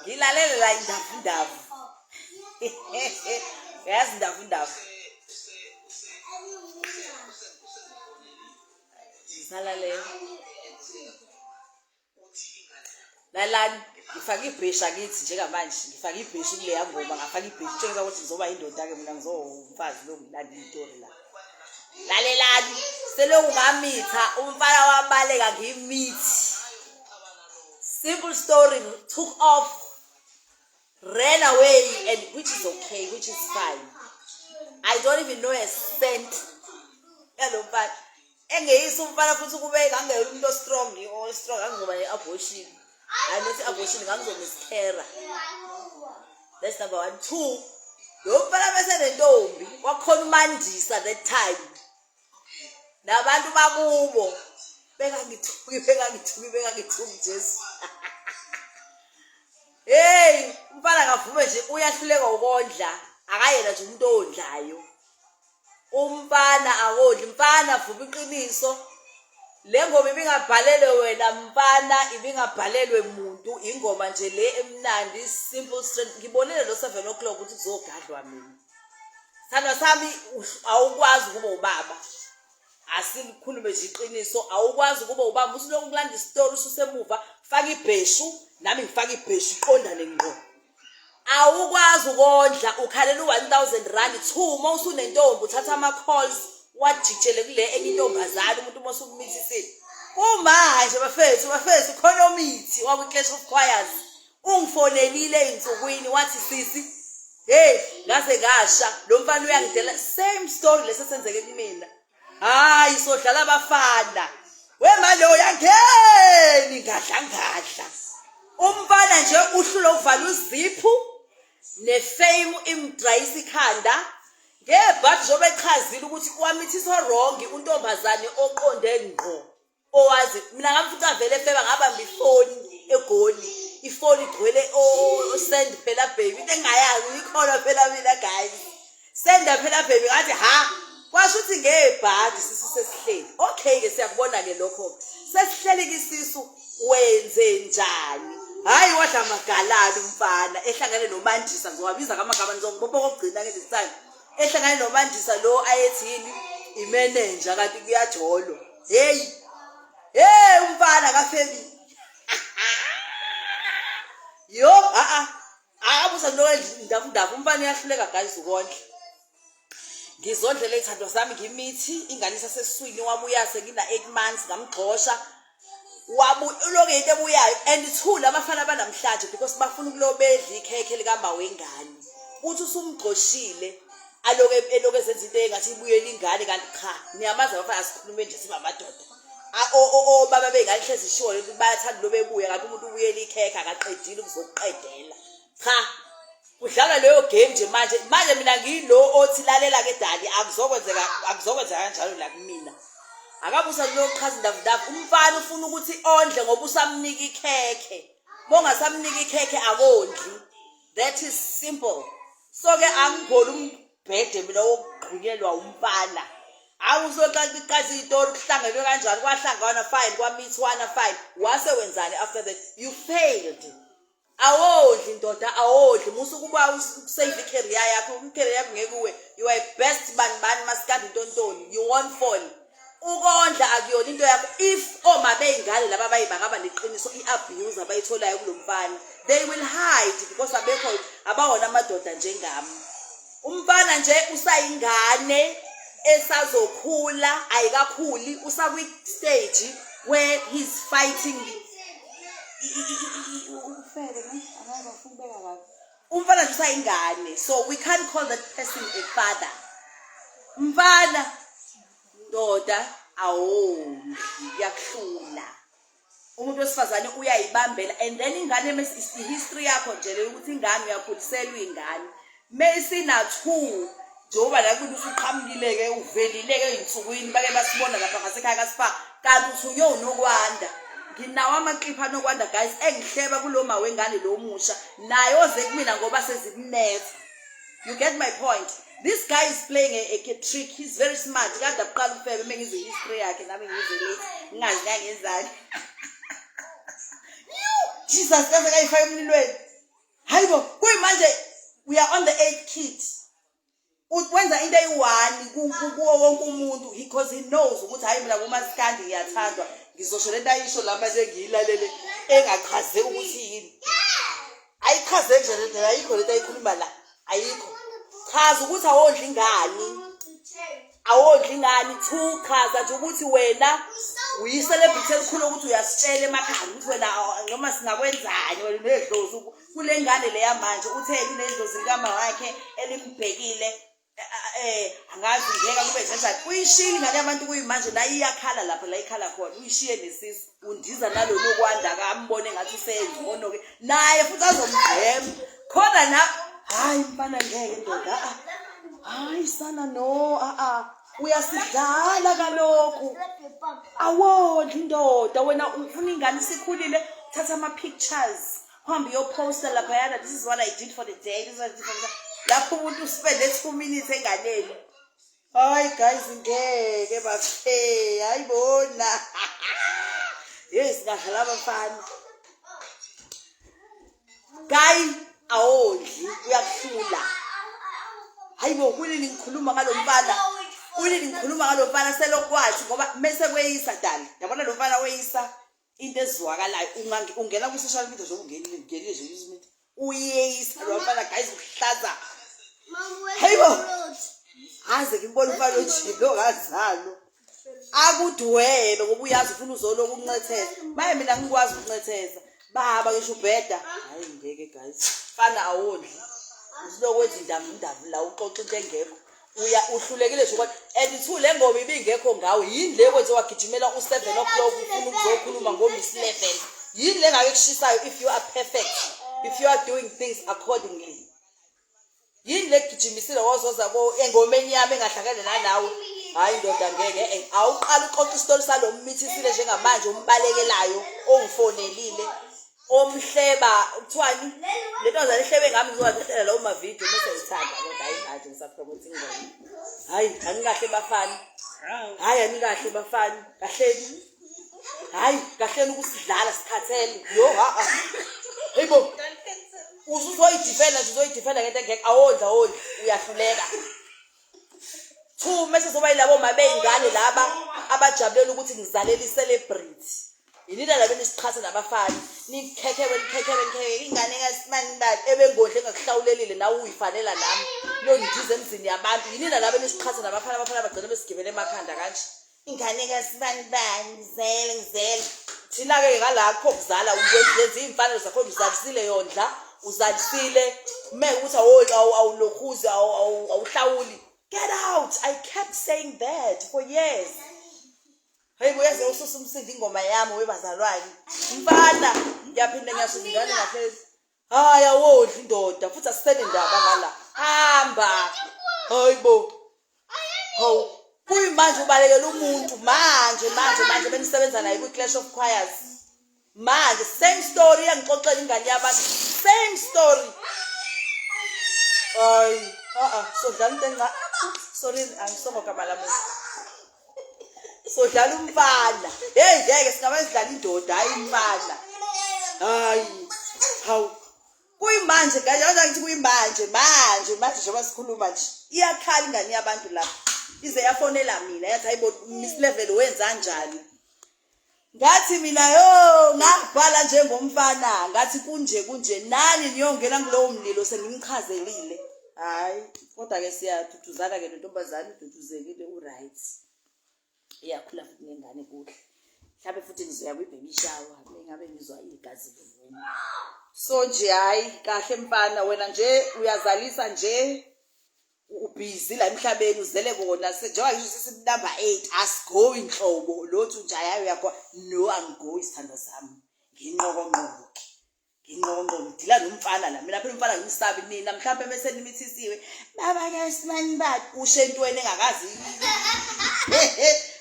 Ngilalele la indavundavu. Yazi indavundavu. Ngisalalela. Lalani, ngifake ibheshu akithi njengamanje, ngifake ibheshu kuleya ngoma, ngafaka ibheshu tshengisa ukuthi ngizoba indoda-ke mina ngizowumfazi lo ngilanda iyitori la. Lalelani, selokhu ngamitha umfana wabaleka ngimithi. Simple story, took off, ran away and which is okay, which is fine. I don't even know a cent yalo mfana. Engeyisa umfana futhi kube ngangeyona umuntu o-strong, o-strong ngangizoba ne-abortion. Hayi not i-abortion, ngangizomiscarra. That's number one. Two, lo mfana bese nentombi kwakhona uMandisa that time. Nabantu bakubo bengangithuki bengangithuki bengangithuki Jesu. Hey, umfana kavume nje uyahluleka ukondla. Akayena nje umuntu owondlayo. Umfana akodli mfana vuba iqiniso. Le ngoma ibingabhalelwe wena mfana ibingabhalelwe muntu ingoma nje le emnandi simple straight ngibonile lo 7 o'clock ukuthi kuzogadlwa mina. Sithandwa sami awukwazi ukuba ubaba. Asikhulume nje iqiniso awukwazi ukuba ubaba usulokhu kulanda isitori ususemuva faka ibheshu nami ngifaka ibheshu iqondane ngqo. Awukwazi ukondla ukhalela u-1000 rand two uma usunentombi uthatha ama-calls wajikijele kule enye intombazane umuntu uma usukumithisile kumanje bafethu bafethu khona omithi wakwi-clash of choirs ungifonelile ey'nsukwini wathi sisi hey ngaze ngasha lo mfana uyangidela same story lesi esenzeke kumina Hayi sodlala abafana. Wema lo yangeni ngadla ngadla. Umfana nje uhlula uvala uziphu nefame imdrayisa ikhanda. Ngebhadi njengoba echazile ukuthi wamithiswa wrong untombazane oqonde ngqo. Owazi mina ngamfica vele efeba ngabamba ifoni eGoli. Ifoni igcwele o send phela baby into engingayazi ngikholwa phela mina guys. Senda phela baby ngathi ha kwasho ukuthi ngebhadi sisu sesihleli. Okay ke siyakubona ke lokho. Sesihleli ke isisu wenze njani? Hayi wadla amagalala umfana ehlangene noMandisa ngizowabiza ngamagama ngizongibopha kokugcina ke this time. Ehlangane noMandisa lo ayethi yini imenenja kanti kuyajolwa. Hey. Hey umfana kafebi. Yo a a abusa lo ndavundavu umfana uyahluleka guys ukondla. Ngizondlela ithandwa sami ngimithi ingane isasesiswini wabuya sengina 8 months ngamgxosha wabu uloke into ebuyayo and two labafana banamhlanje because bafuna ukulobedla ikhekhe likama wengane uthi usumgxoshile aloke eloke ezenza into engathi ibuyela ingane kanti cha niyamazi abafana asikhulume nje sibamadoda obaba beyingane hlezi ishiwo lento bayathanda lo bebuya kanti umuntu ubuyela ikhekhe akaqedile ukuzokuqedela cha kudlalwa leyo game nje manje manje mina ngiyilo othi lalela ke dali akuzokwenzeka akuzokwenzeka kanjalo la kumina akabusa lochaza indavundavu umfana ufuna ukuthi ondle ngoba usamnika ikhekhe mongasamnika ikhekhe akondli that is simple so ke angigoli umbhede mina wokugqunyelwa umfana awuzoqala iqaza izitori kuhlangenwe kanjani kwahlangana fine kwamithwana fine wase wenzani after that you failed awondli ndoda awondli musa ukuba usave i-career yakho i-career yakho ngeke uwe you are best bani bani masikandi ntontoni you won't fall ukondla akuyona into yakho if oma beyingane laba baye bangaba neqiniso i-abuse abayitholayo kulo mfana they will hide because abekho abawona amadoda njengami umfana nje usayingane esazokhula ayikakhuli usakwi-stage where he's fighting Ufebe ne? Angazi ngifuna ukubeka kabi. Umfana nje usayingane so we can't call that person a father. Mfana ndoda awondli kuyakuhlula. Umuntu wesifazane uyayibambela and then ingane history yakho nje leyo ukuthi ingane uyakhuliselwa ingane. Mesina 2 njengoba la kuthi usuqhamukile-ke uvelile-ke ey'nsukwini bake basibona lapha ngasekhaya kaspa kanti uthunywe unokwanda nginawo amakliphu anokwanda guys engihleba kulo ma wengane lo musha naye oze kumina ngoba sezikunetha you get my point this guy is playing a trick he's very smart kade akuqala ufebe uma ngizwe history yakhe nami ngizwe late ngingazi ngangenzani Jesus kaze kayifaka emlilweni. Hayibo, kuyimanje we are on the eighth kid. Wenza into eyi-one kuwo wonke umuntu because he knows ukuthi hhayi, mina kumaskandi ngiyathandwa. Ngizosho lento ayisho la manje, ngiyilalele engachaze ukuthi yini. Ayichazeki nje lento, ayikho lento ayikhuluma la, ayikho. Chaza ukuthi awondli ingani, awondli ingani. Two, chaza nje ukuthi wena uyi-celebrity elikhulu, ukuthi uyasitshela emakhaya ukuthi wena noma singakwenzani, wena unedlozi kule ngane leya. Manje uthe linedlozi likama wakhe elimbhekile, angazi ngeke kube njani. Uyishiyile ingane yabantu, kuyimanje la iyakhala lapha la ikhala khona, uyishiye nesisu, undiza nalolu kwanda kambone ngathi usengcono-ke naye futhi azomgqema khona na. Hayi mfana, ngeke ndoda, a hayi sana, no, a uyasidlala kalokhu, awondli indoda. Wena ufuna ingane isikhulile, thatha ama-pictures, uhambe uyophosta laphayana, "This is what I did for the day, this is what I did for the day." Lapho umuntu uspende 2 minutes enganeni. Hayi guys, ngeke bafe, hayi bona, yeyi, singadlala abafana. Guy, awondli, uyakuhlula. Hayi bo, kunini ngikhuluma ngalo mfana, kunini ngikhuluma ngalo mfana, selokwathi ngoba mese kweyisa dali. Yabona lo mfana weyisa into ezwakalayo. Ungena kwi-social media nje, ungenile, ngenile nje kwi-social media, uyeyisa lo mfana guys, uhlaza. Hey bo, aze ngibona umfana ojilo kazalo akudwebe ngoba uyazi ufuna uzoloku ukuncetheza. Maye mina ngikwazi ukuncetheza baba, ngisho ubheda. Hayi ngeke guys, fana awondli, usilokwenza indavu indavu la, uxoxa into engekho, uya uhlulekile nje kodwa. And two, le ngoma ibingekho ngawe. Yini le kwenze wagijimela u-7 o'clock ufuna ukuzokhuluma ngo-Miss Level? Yini le ngake kushisayo if you are perfect, if you are doing things accordingly? Yini le gijimisile wazoza ko engomeni yami engahlangene nanawe? Hayi ndoda, ngeke. Awuqala uxoxa isitori salo mmithisile njengamanje, umbalekelayo, ongifonelile, omhleba, kuthiwani le ntombazane ihlebe ngami. Ngizowathathela lawo mavidiyo mese ngithanda, kodwa hayi manje ngisapromote ingoma. Hayi, anikahle bafana, hayi anikahle bafana, kahleni, hayi kahleni ukusidlala, sikhathele. Yo, ha a, hey bo, usuzoyidefenda nje, uzoyidefenda ngento engekho. Awondli, awondli, uyahluleka. Two, mese zoba yilabo ma bey'ngane laba abajabulela ukuthi ngizalela i-celebrity. Yinina laba enisiqhatha nabafana, nikhekhewe, nikhekhewe, nikhekhe ingane kasibanibani ebengodle engakuhlawulelile, nawe uyifanela nami londiza emzini yabantu. Yinina laba enisiqhatha nabafana, abafana bagcina besigibele emakhanda kanje, ingane kasibanibani, ngizele, ngizele. Thina-ke ngalakho kuzala wenza iy'mfanelo zakhona, uzalisile, yondla, uzalisile, meke ukuthi awulokhuzi, awuhlawuli, get out. I kept saying that for years. Hey, uyaze ususa umsindo ingoma yami webazalwane. Mfana, ngiyaphinda ngiyasho, ingane ngahlezi. Hayi awondli indoda, futhi asisenendaba ngala. Hamba. Hayibo. Hawu, kuyimanje ubalekela umuntu manje manje manje benisebenza naye kwi-Clash of Choirs. Manje same story iyangixoxela ingane yabantu. Same story. Hayi, a a sodlala into enca. Sorry, angisongo gama lami. Sodlala umfana. Hey ngeke, singabe sidlala indoda, hayi umfana. Hayi. Hawu. Kuyimanje guys, yazi ngithi kuyimanje, manje manje njengoba sikhuluma nje. Iyakhala ingane yabantu lapha. Ize yafonela mina yathi, hayibo Miss Level, wenza kanjani? Ngathi mina, yo, ngabhala njengomfana, ngathi kunje kunje, nani niyongena kulowo mlilo sengimchazelile. Hayi, kodwa ke siyaduduzana ke nentombazane, ududuzekile, u-right. Iyakhula futhi nengane kuhle. Mhlawumbe futhi ngizoya kwi-baby shower, mengabe ngizwa igazi livuma. So nje hayi kahle mfana, wena nje uyazalisa nje, ubhizi la emhlabeni, uzele kona njengoba ngisho sisi number 8, asigoyi inhlobo lothu nje. Hayi uyakho, no, angigoyi sithandwa sami, nginqokonqoko ke, nginqokonqoko, ngidila nomfana la. Mina phela umfana ngimsabi. Nina mhlawumbe bese nimithisiwe, baba kaSibani bani, usho entweni engakazi,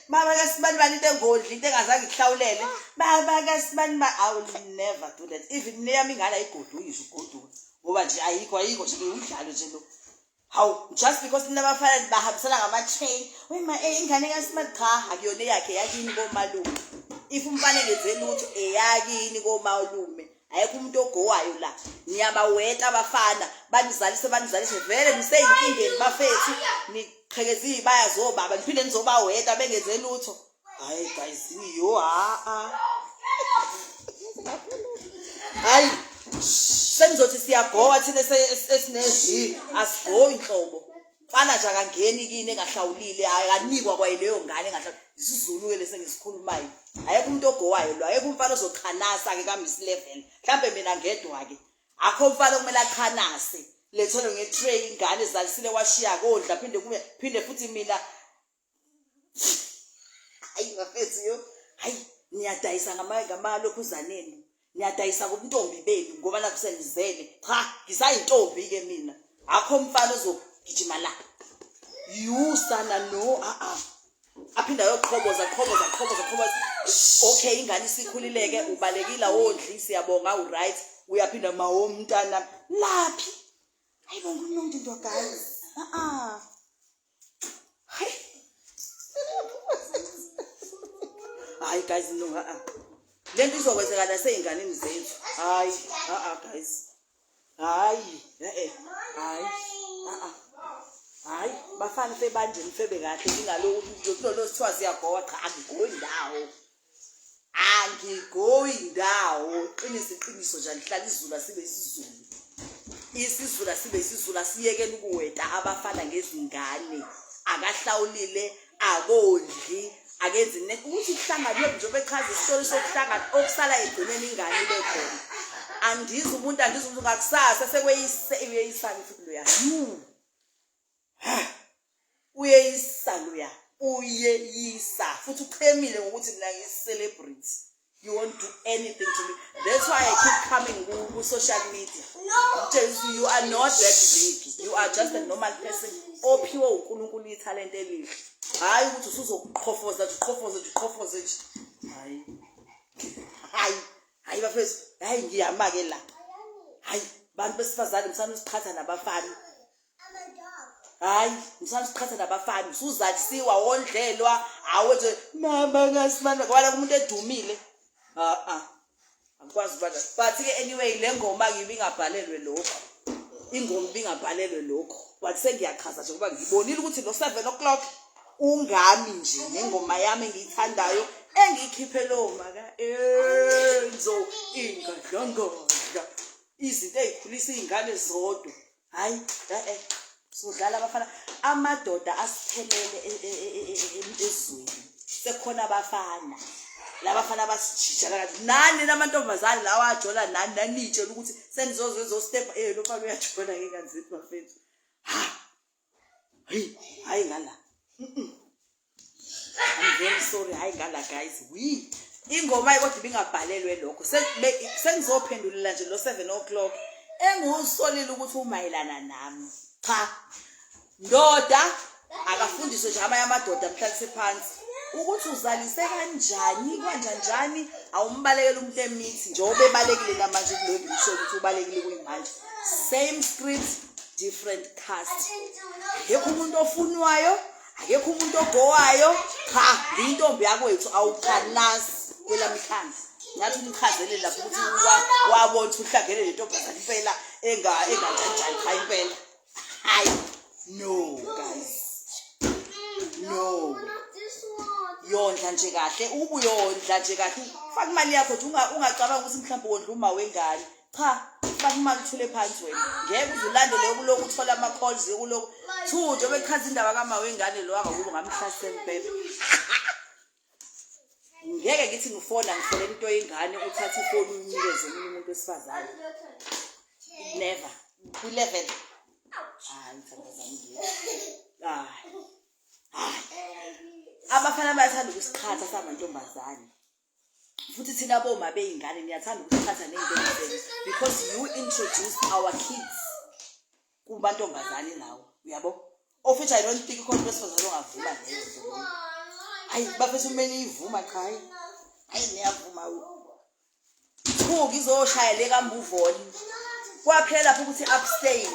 baba kaSibani bani, into engodli, into engazange ikuhlawulele, baba kaSibani bani. I will never do that. Even neyami ingane ayigoduki nje, ugoduka ngoba nje ayikho, ayikho nje, umdlalo nje lo. Hawu, just because nina abafana bahambisana ngama-chain, wema ingane kaSimani, cha, akuyona eyakhe, eyakini komalume. If umfana engenze lutho, eyakini komalume. Ayekho umuntu ogowayo la. Niyabaweta abafana, banizalise banizalise vele niseyinkingeni bafethu, niqhekeza izibaya zobaba, niphinde nizobaweta bengenze lutho. Hayi guys, yo ha a. Hayi senizothi siyagowa thina esinezi asigoyi nhlobo. Mfana nje akangeni kini engahlawulile, akanikwa kwayileyo ngane engahlawulile. IsiZulu-ke lesi engisikhulumayo. Ayekho umuntu ogowayo lo, ayekho umfana ozochanasa-ke ka-Miss Level. Mhlampe mina ngedwa-ke. Akho umfana okumele achanase. Lethelwe nge-tray ingane ezalisile washiya kodla phinde kube phinde futhi mina hayi bafethu yo hayi niyadayisa ngamalokhuzaneni niyadayisa kubuntombi benu ngoba nakhu senizele cha ngisayintombi ke mina akho mfana ozogijima la you sana no a a aphinda ayoqhoboza qhoboza qhoboza qhoboza okay ingane isikhulileke ubalekile awondli siyabonga u-right uyaphinda mawomntana laphi hayi bo ngumuntu into guys a-a hayi hayi guys no a-a le nto izokwenzeka nasey'nganeni zethu hayi a-a guys hayi e-e hayi a-a hayi bafana febanje nifebe kahle ningaloku kulolo sithiwa siyagowa cha angigoyi ndawo angigoyi ndawo qinisa iqiniso nje alihlala izulu asibe isizulu isizulu asibe isizulu asiyekele ukuweta abafana ngezingane akahlawulile akondli akenzi ne ukuthi kuhlanganwe njengoba echaza isitori sokuhlangana okusala egcineni ingane ibe khona andizi umuntu andizi umuntu ngakusasa sekweyise uyeyisana futhi loya Uyeyisa loya, uyeyisa futhi uchemile ngokuthi mina ngiyi-celebrity. You won't do anything to me. That's why I keep coming ku-social media. Ngitshela ukuthi you are not that big. You are just a normal person ophiwe uNkulunkulu ithalente elihle. Hhayi ukuthi usuzoqhofoza nje uqhofoze nje uqhofoze nje. Hhayi. Hhayi. Hhayi bafethu, hhayi ngiyama-ke la. Hhayi bantu besifazane msane usiqhatha nabafana. Hayi msana usiqhatha nabafana usuzalisiwa wondlelwa awenze mama ngasimana ngoba la umuntu edumile a a akwazi ukuba but ke anyway le ngoma ke ibingabhalelwe lokho ingoma ibingabhalelwe lokho but sengiyachaza nje ngoba ngibonile ukuthi lo 7 o'clock ungami nje nengoma yami engiyithandayo engiyikhiphe lo maka enzo ingadlangadla izinto ezikhulisa izingane zodwa hayi eh sodlala abafana amadoda asiphelele e, e, e, ezweni sekukhona abafana labafana basijija kanti nani namantombazane lawa ajola nani nanitshela ukuthi senizozenza step eh lo mfana uyajola ke kanzi bafethu ha hey hayi ngala I'm very sorry hayi ngala guys we ingoma kodwa ibingabhalelwe lokho sengizophendulela nje lo 7 o'clock engiwusolile ukuthi umayelana nami cha ndoda akafundiswe nje amanye amadoda mhlalise phansi ukuthi uzalise kanjani kwanjanjani awumbalekela umuntu emithi njengoba ebalekile namanje kuloyo ngisho ukuthi ubalekile kuyimanje same script different cast akekho umuntu ofunwayo akekho umuntu ogowayo cha ngiyintombi yakwethu awuqanasi kwelami ikhanda ngathi umchazele lapho ukuthi wabona ukuthi uhlangene nentombazane impela enganjanjani cha impela hayi no guys no yondla nje kahle ubuyondla nje kahle faka imali yakho nje ungacabanga ukuthi mhlawumbe wondla uma wengane cha faka imali uthule phansi wena ngeke uze ulandele ukulokhu uthola ama-calls ukulokhu two njengoba echaza indaba kama wengane lo angakubo ngamhlasela impela ngeke ngithi ngifona ngifonela into yengane uthathe ifoni uyinikeze omunye umuntu wesifazane never kwi-level hayi hayi hayi abafana bayathanda ukusiqhatha samantombazane futhi thina boma beyingane niyathanda ukusiqhatha ney'ntombi zenu because you introduced our kids kumantombazane lawo uyabo of which i don't think khona wesifazane ongavuma leyo nto leyo hayi bafethu kumele iyivuma cha hayi hayi niyavuma Chu ngizoshaya le ka move on. Kwaphela lapho ukuthi abstain.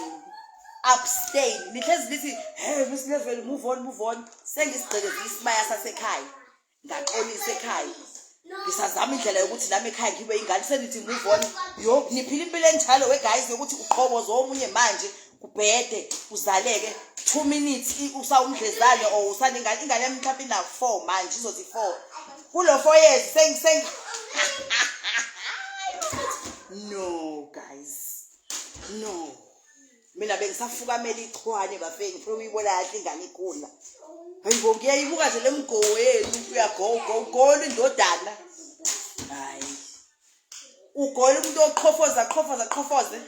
Abstain. Nihlezi lithi hey Miss Level move on move on. Sengisigqekezile isibaya sasekhaya. Ngaxolisa ekhaya. Ngisazama indlela yokuthi nami ekhaya ngibe ingane, senithi move on. Yo, niphila impilo enjalo we guys, yokuthi uqhoboza omunye manje kubhede uzaleke 2 minutes usawumdlezane or usanengane. Ingane yami mhlawumbe ina 4 manje, izothi 4 kulo 4 years seng seng no guys, no. Mina bengisafukamela ichwane bafethu, ngifuna ukuyibona kahle ingane ikhula. Hayibo, ngiyayibuka nje le mgowo yenu, uyagogo ugola indodana. Hayi, ugola umuntu oqhofoza qhofoza qhofoze.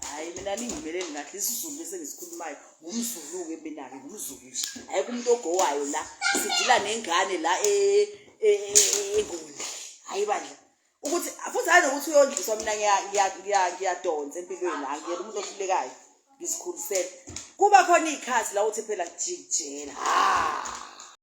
Hayi, mina ningimeleli kahle isiZulu bese ngisikhulumayo, ngumZulu-ke mina-ke, ngumZulu nje. Ayikho umuntu ogowayo la, sidila nengane la eNgoni. Hayi bandla, ukuthi futhi hayi nokuthi uyondliswa. Mina ngiyadonsa empilweni, angiyena umuntu ohlulekayo, ngizikhulisele. Kuba khona iy'khathi la uthi phela jikijela, ha.